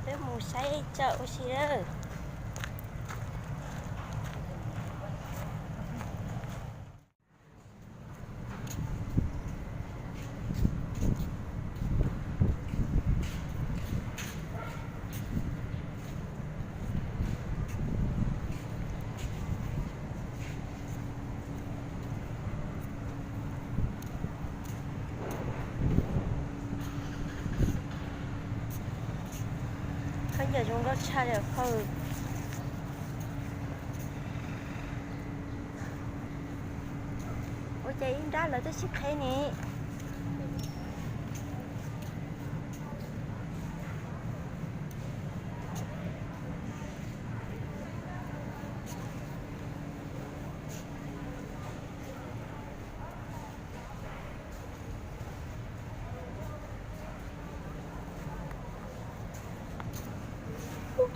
Peb mus saib tsawm ua si lawm. Khaub ncaws zoo nkauj tshaj li phauj. Ua cas ib nrab lawv twb sib qheb ne.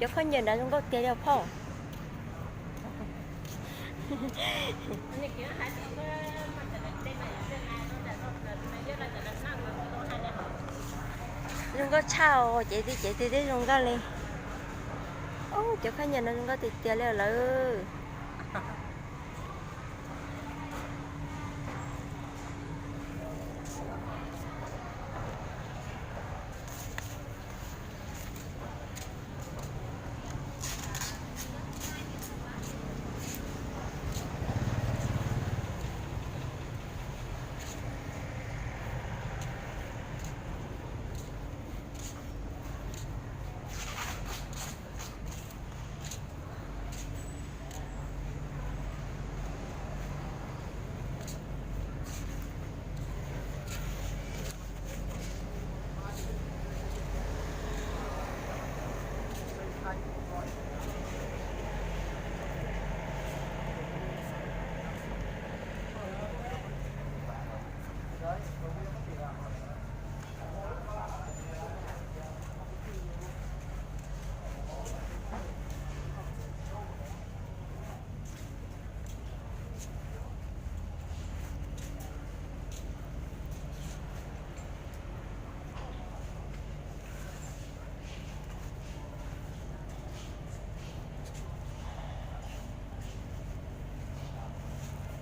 Cov khaub ncaws nrad zoo nkauj tiag li phauj. Zoo nkauj tshaj os, cev twg cev twg twb zoo nkauj li. Ub, cov khaub ncaws no zoo nkauj tiag tiag li lawm.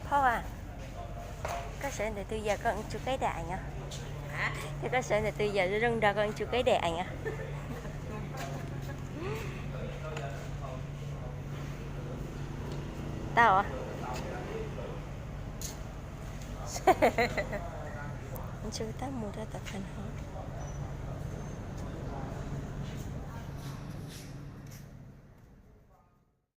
Phauj a, koj sawv ntawm twg yawm koj tsis kaib daim eev os? Yog koj sawv ntawm twg yawm zoo nraug koj tsis kaib daim eev os? Tau. Ntshe tab mus rau tom qhov no.